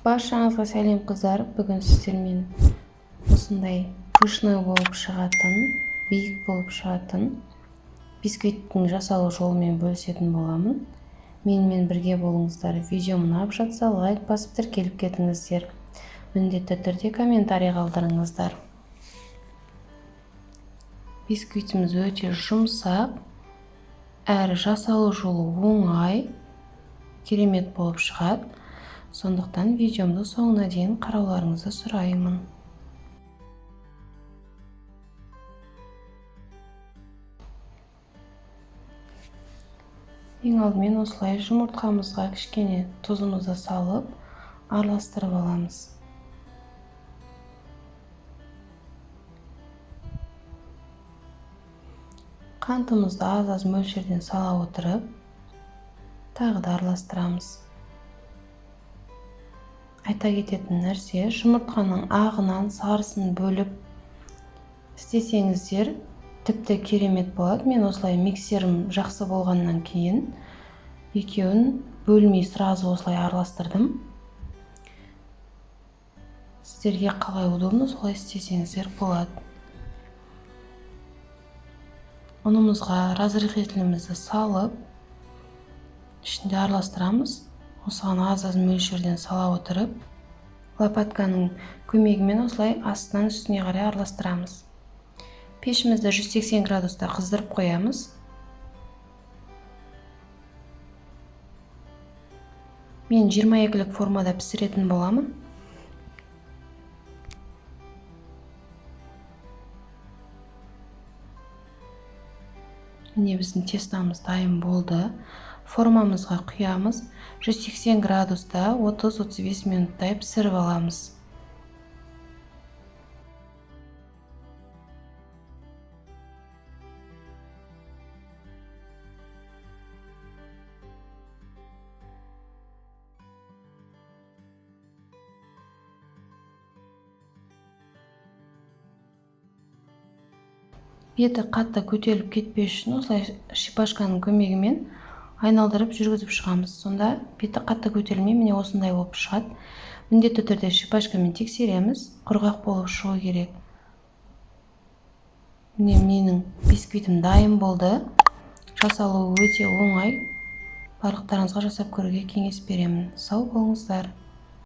Баршаңызға сәлем, қыздар! Бүгін сіздермен осындай пышный болып шығатын, биік болып шығатын бисквиттің жасалу жолымен бөлісетін боламын. Менімен бірге болыңыздар. Видеом ұнап жатса, лайк басып, тіркеліп кетіңіздер. Міндетті түрде комментарий қалдырыңыздар. Бисквитіміз өте жұмсақ, әрі жасалу жолы оңай, керемет болып шығады. Сондықтан видеомды соңына дейін қарауларыңызды сұраймын. Ең алдымен осылай жұмыртқамызға кішкене тұзымызды салып, араластырып аламыз. Қантымызды аз-аз мөлшерден сала отырып, тағы да араластырамыз. Айта кететін нәрсе, жұмыртқаның ағынан сарысын бөліп істесеңіздер, тіпті керемет болады. Мен осылай миксерім жақсы болғаннан кейін екеуін бөлмей сразу осылай араластырдым. Сіздерге қалай удобно, солай істесеңіздер болады. Ұнымызға разрыхлителімізді салып, ішінде араластырамыз. Осыған аз-аз мөлшерден сала отырып, лопатканың көмегімен осылай астынан үстіне қарай араластырамыз. Пешімізді 180 градуста қыздырып қоямыз. Мен 22-лік формада пісіретін боламын. Міне, біздің тестамыз дайын болды. Формамызға құямыз. 180 градуста 30-35 минуттай пісіріп аламыз. Беті қатты көтеріліп кетпес үшін осылай шипашканың көмегімен айналдырып жүргізіп шығамыз. Сонда беті қатты көтерілмей, міне, осындай болып шығады. Міндетті түрде шипашкамен тексереміз, құрғақ болып шығу керек. Міне, менің бисквитім дайын болды. Жасалуы өте оңай. Барлықтарыңызға жасап көруге кеңес беремін. Сау болыңыздар!